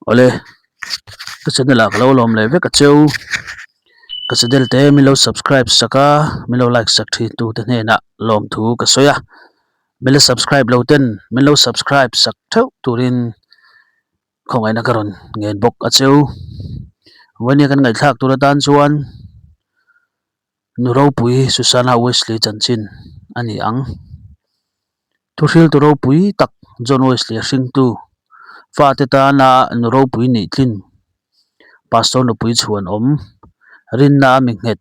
Awle ka channel ah ka lo lawm leh vek a cheu ka channel te min lo subscribe sak a min lo like sak thin tu te hnenah lawmthu ka sawi a min la subscribe lo ten min lo subscribe sak theuh turin khawngaihna ka rawn ngen bawk a cheu vawinia kan ngaihthlak tur atan chuan Nu ropui Susanna Wesley chanchin a ni ang. Thuhriltu ropui tak John Wesley a hringtu, fate tana nu ropui nih tlin, Pastor nupui chhuan awm, rinna a mi nghet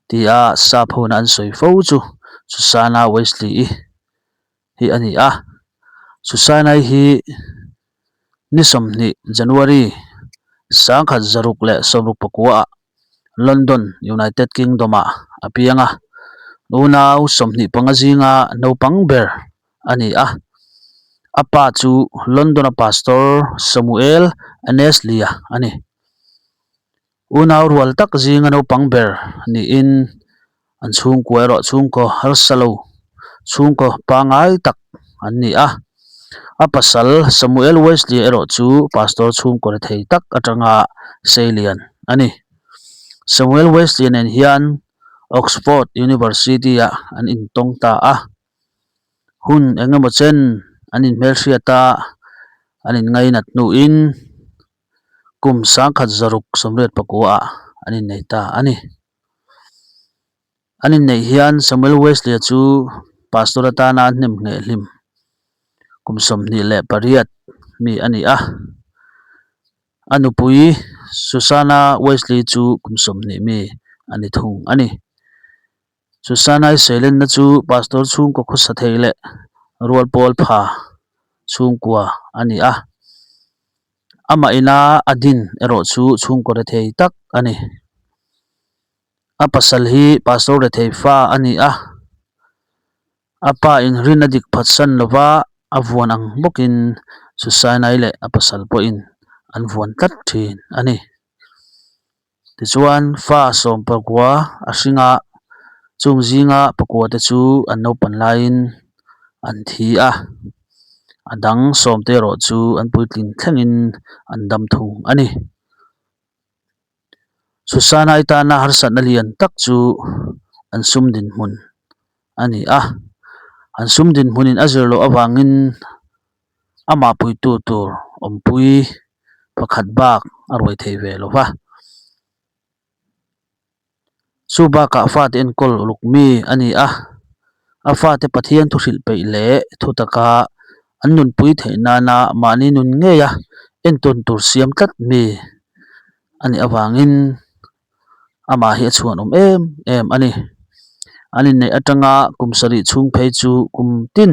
tia sap hona an sawi fo chu Susanna Wesley-i hi a ni a. Susanna-i hi ni 20 January 1660 ah London, United Kingdom-ah a piang a, unau 25 zinga naupang ber a ni a. A pa chu London-a Pastor Samuel Annesley-a a ni. Unau rual tak zinga naupang ber niin an chhungkua erawh chhungkaw harsa lo, chhungkaw pangngai tak an ni a. A pasal Samuel Wesley erawh chu pastor chhungkaw rethei tak atanga seilian a ni. Samuel Wesley nen hian Oxford University-ah an intawng ta a. Hun engemaw chen an inhmelhriat a, an inngainat hnuin kum 1689-ah an innei ta a ni. An inneih hian Samuel Wesley-a chu pastor atana a hnem ngheh hlim kum 28 mi a ni a. A nupui Susanna Wesley chu kum 20 mi a ni thung a ni. Susanna-i seilenna chu pastor chhungkaw khawsa thei leh rual pawl pha chhungkua a ni a. Amah ina a din erawh chu chhungkaw rethei tak a ni. A pasal hi pastor rethei fa a ni a, a pa in rin a dik phatsan lova a vuan ang bawkin Susanna-i leh a pasal pawhin an vuan tlat thin a ni. Tichuan fa 19 a hring a, chung zinga pakua te chu an naupan laiin an thi a, a dang sawmte erawh chu an puitling thlengin an dam thung a ni. Susanna-i tana harsatna lian tak chu an sum dinhmun a ni a, an sum dinhmunin a zir loh avangin amah puitu tur awmpui pakhat bak a ruai thei ve lo va. Chu bakah fate enkawl uluk mi a ni a, a fate Pathian thu hrilh peih leh thu taka an nunpui theih nana mahni nun ngeia entawn tur siam tlat mi a nih avangin amah hi a chhuanawm em em a ni. An inneih atanga kum sarih chhung phei chu kum tin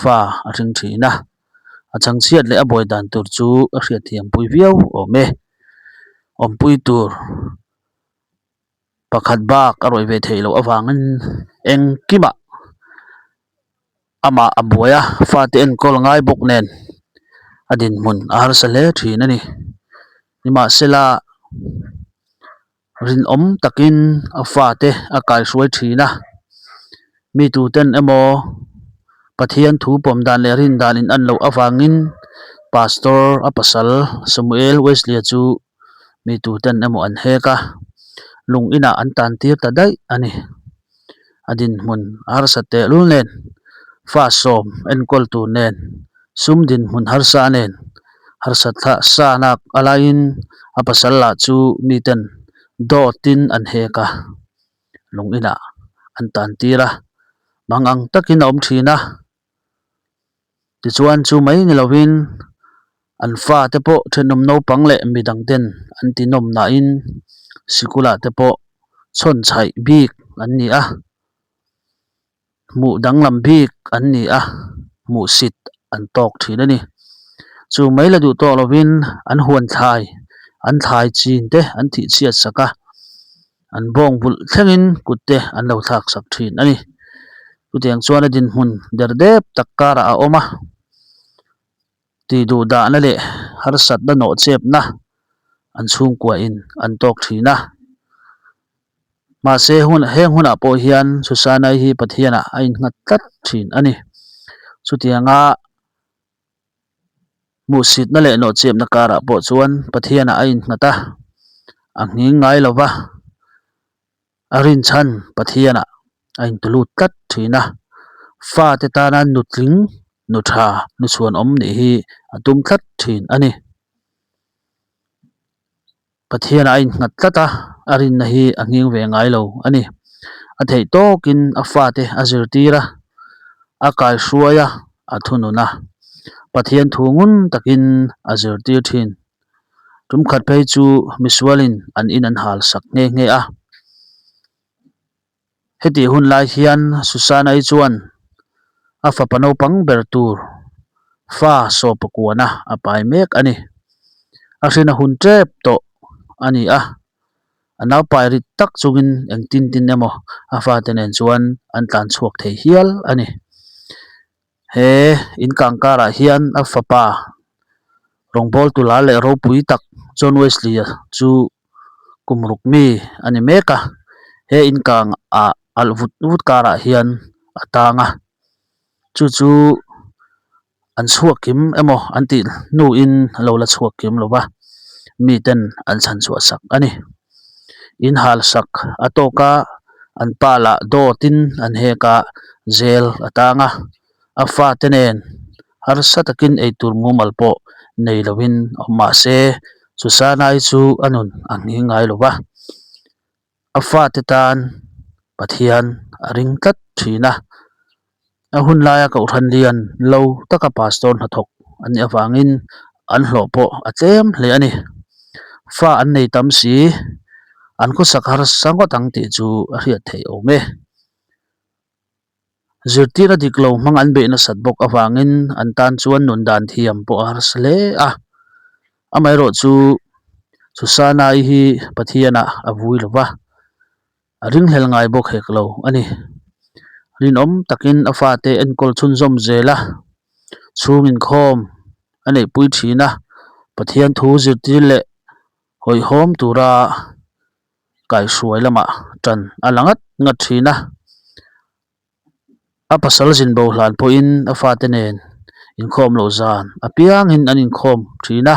fa a hring thin a, a chhangchhiat leh a buai dan tur chu a hriatthiampui viau awm e. Awmpui tur pakhat bak a rawih ve theih loh avangin engkimah amah a buai a, fate enkawl ngai bawk nen a dinhmun a harsa hle thin a ni. Nimahsela rinawm takin a fate a kaihruai thin a, mi tuten emaw Pathian thu pawm dan leh rin dan in an loh avangin Pastor a pasal Samuel Wesley-a chu mi tuten emaw an hek a, lung inah an tan tir ta daih a ni. A dinhmun a harsa tehlul nen, fa sawm enkawl tur nen, sum dinhmun harsa nen, harsa thlah sa nak a laiin a pasal lah chu miten dawtin an hek a, lung inah an tan tir a, mangang takin a awm thin a. Tichuan chu mai ni lovin an fate pawh thenawm naupang leh midang ten an ti nawm nain sikulah te pawh chhawn chhaih bik an ni a, hmuh danglam bik an ni a, hmuhsit an tawk thin a ni. Chu mai la duh tawh lovin an huan thlai an thlai chin te an thih chhiat sak a. An bawng bulh thlengin kut te an lo thlak sak thin a ni. Chutiang chuan a dinhmun der dep tak karah a awm a, tih duh dahna leh harsatna nawh chepna an chhungkuahin an tawk thin a. Mahse hun heng hunah pawh hian Susanai hi Pathianah a innghat tlat thin a ni. Chutianga. Hmuhsitna leh nawhchiapna karah pawh chuan Pathianah a innghat a, a nghing ngai lo va, a rinchhan Pathianah a intulut tlat thin a. Fate tana nutling, nu tha, nu chhuanawm nih hi a tum tlat thin a ni. Pathianah a innghat tlat a, a rinna hi a nghing ve ngai lo a ni. A theih tawkin a fate a zirtir a, a kaihruai a, a thunun a. Pathian thu ngun takin a zirtir thin. Tumkhat phei chu misualin an in an hal sak nghe nghe a. Hetih hun lai hian Susanna-i chuan a fapa naupang ber tur fa sawpa kuana a pai mek a ni. A hrina hun tep tawh a ni a, a naupai rit tak chungin engtin tin emaw a fate nen chuan an tlan chhuak thei hial a ni. He inkang karah hian a fapa rawngbawltu lar leh ropui tak John Wesley-a chu kum ruk mi a ni mek a, he inkang ah alh vut vut karah hian a tang a, chu chu an chhuak kim emaw an tih hnuin a lo la chhuak kim lo va, miten an chhan chhuah sak a ni. In hal sak a tawk a, an pa lah dawtin an hek a, zel a tang a, a fate nen harsa takin eitur mumal pawh nei lovin awm mah se Susanai chu a nun a nghing ngai lo va, a fate tan Pathian a ring tlat thin a, a hun laia Kohhran lian lo taka pastor hnathawk an nih avangin an hlawh pawh a tlem hle a ni. Fa an nei tam si, an khawsak harsa ngawt ang tih chu a hriat theih awm e. Zirtir a dik lo hmang an beih nasat bawk avangin an tan chuan nun dan thiam pawh a harsa hle a. Amaherawh chu Susanai hi Pathianah a vui lo va, a ringhlel ngai bawk hek lo a ni. Rinawm takin a fate enkawl chhunzawm zel a, chhung inkhawm a neihpui thin a, Pathian thu zirtir leh hawihhawm tura kaihhruai lamah tan a la ngat ngat thin a. A pasal zin bo hlan pawhin a fate nen inkhawm loh zan apiangin an inkhawm thin a,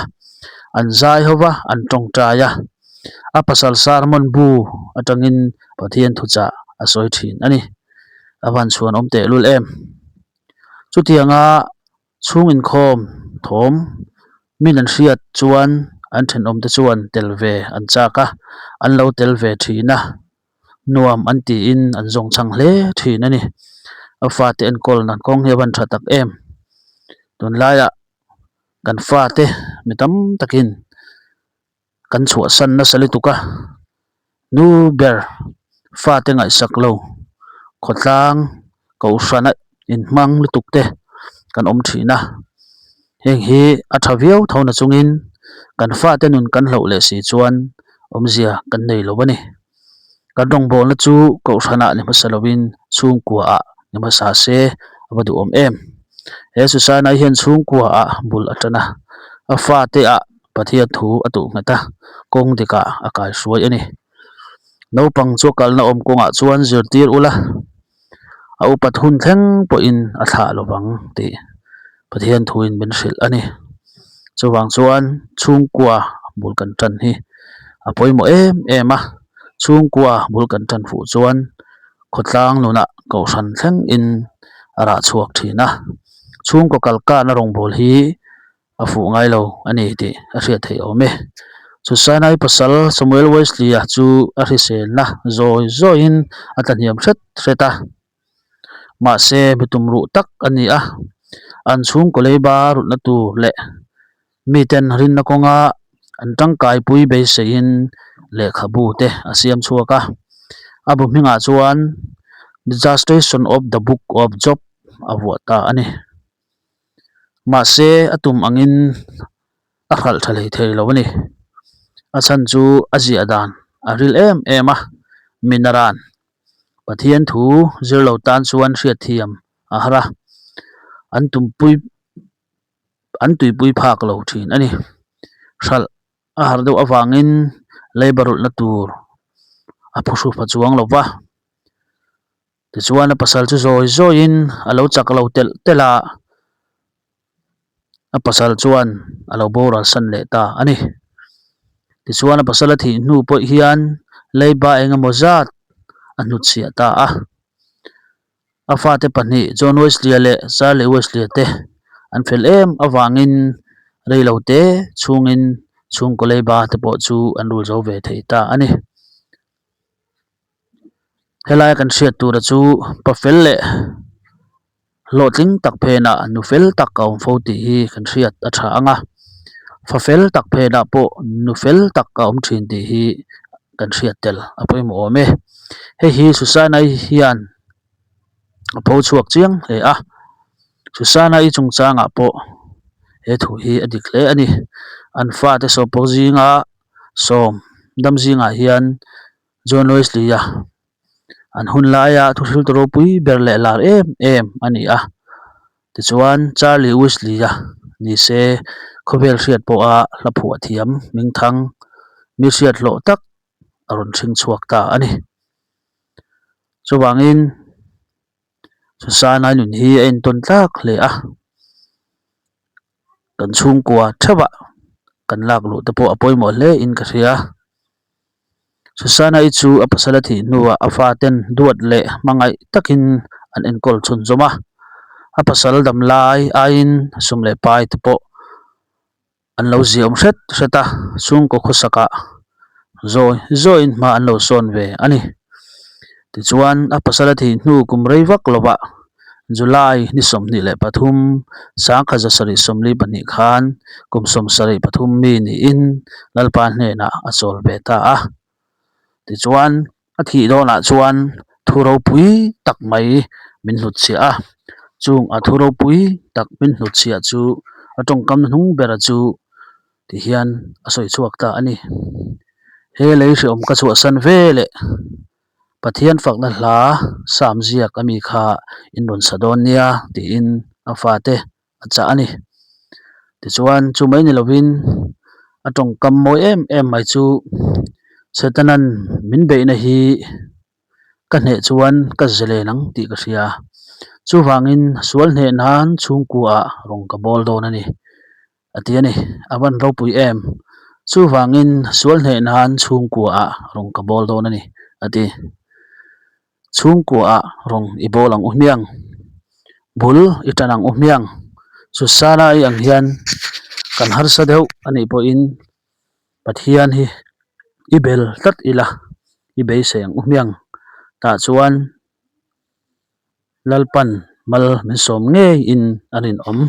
an zai ho va, an tawngtai a. A pasal sermon bu atangin Pathian thuchah a sawi thin a ni. A van chhuan awm tehlul em. Chutianga Chhung inkhawm thawm min an hriat chuan an thenawmte chuan tel ve an chak a, an lo tel ve thin a, nuam an tiin an zawng chhang hle thin a ni. A fate enkawl nan kawng hi a van tha tak em. Tunlaiah kan fate mi tam takin Kan chhuahsan nasa lutuk a, nu ber fate ngaihsak lo khawtlang kohhrana inhmang lutuk te kan awm thin a, heng hi a tha viau tho na chungin kan fate nun kan hloh leh si chuan awmzia kan nei lo a ni. Kan rawngbawlna chu kohhranah ni hmasa lovin chhungkuaah ni hmasa se a va duhawm em. He Susanai hian chhungkuaah bul a tan a, a fate-ah Pathian thu a tuh nghet a, kawng dikah a kaihruai a ni. Naupang chu a kalna awm kawngah chuan zirtir ula, a upat hun thleng pawhin a thlah lovang tih Pathian thuin min hrilh a ni. Chuvang chuan chhungkua bul kan tan hi a pawimawh em em a, chhungkua bul kan tan fuh chuan khawtlang nunah kohhran thlengin a rah chhuak thin a, chhungkaw kalkana rawngbâwl hi a fuh ngai lo a ni tih a hriat theih awm e. Susanai pasal Samuel Wesley-a chu a hriselna zawi zawiin a tlahniam hret hret a. Mahse mi tumruh tak a ni a, an chhungkaw leiba rulhna tur leh miten rinna kawnga an tangkaipui beiseiin lehkhabu te a siam chhuak a. A bu hmingah chuan The Justation of the Book of Job a vuah ta a ni. Mahse a tum angin a hralh tha hlei thei lo a ni. A chhan chu a ziah dan a ril em em a, minaran Pathian thu zir lo tan chuan hriatthiam a har a, an tumpui an tuipui phak lo thin a ni. Hralh a har deuh avangin labour rulhna tur a phuhru pha chuang lo va. Tichuan a pasal chu zawi zawiin a lo chak lo telh telh a. A pasal chuan a lo boral san leh ta a ni. Tichuan a pasal a thih hnu pawh hian leiba eng emaw zat a hnutchhiah ta a. A fate pahnih John Wesley-a leh Charlie Wesley-a te an fel em avangin reilo te chhungin chhungkaw leiba te pawh chu an rul zo ve thei ta a ni. Helai kan hriat tura chu pa fel leh hlawhtling tak phenah nu fel tak a awm fo tih hi kan hriat a tha ang a, fa fel tak phenah pawh nu fel tak a awm thin tih hi kan hriat tel a pawimawh awm e. Hei hi Susanna-i hian a pho chhuak chiang hle a, Susanna-i chungchangah pawh he thu hi a dik hle a ni. An fate sawmpawk zinga sawm dam zingah hian John Wesley-a an hun laia thuhriltu ropui ber leh lar em em a ni a. Tichuan Charlie Wesley-a ni se khawvel hriat pawha hla phuah thiam hmingthang mi hriat hlawh tak a rawn hring chhuak ta a ni. Chuvangin Susanna nun hi a entawn tlak hle a, kan chhungkua theuhah kan lak luh te pawh a pawimawh hle in ka hria. Susanna-i chu a pasal a thih hnuah a faten duat leh hmangaih takin an enkawl chhunzawm a, a pasal dam lai aiin sum leh pai te pawh an lo ziahawm hret hret a, chhungkaw khawsakah zawi zawiin hma an lo sawn ve a ni. Tichuan a pasal a thih hnu kum rei vak lovah July ni 23, 1742 khan kum 73 mi niin Lalpa hnenah a chawl ve ta a. Tichuan a thih dawnah chuan thu ropui tak mai min hnutchhiah a, chung a thu ropui tak min hnutchhiah chu a tawngkam hnung bera chu ti hian a sawi chhuak ta a ni. He lei hreawm ka chhuahsan ve leh Pathian fakna hla sam ziak a mi kha in rawn sa dawn nia tiin a fate a chah a ni. Tichuan chu mai ni lovin a tawngkam mawi em em mai chu Setanan min beihna hi ka hneh chuan ka zelen ang tih ka hria. Chuvangin sual hneh nan chhungkuaah rawn ka bawl dawn a ni. A ti a ni, a van ropui em? Chuvangin sual hneh nan chhungkuaah rawn ka bawl dawn a ni, a ti. Chhungkuaah rawn i bawl ang u hmiang, bul i tan ang u hmiang. Susanna-i ang hian kan harsa deuh a nih pawhin Pathian hi i bel tlat ila, i beisei ang u hmiang. Tah chuan Lalpan mal min sawm ngeiin a rinawm.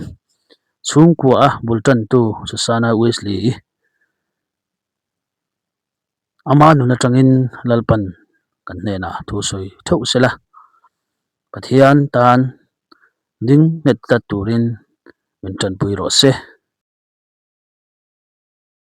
Chhungkua a bul tantu Susanna Wesley ama nun atangin Lalpan kan hnenah thu sawi theuh se la, Pathian tan ding nghet tlat turin min tanpui rawh se.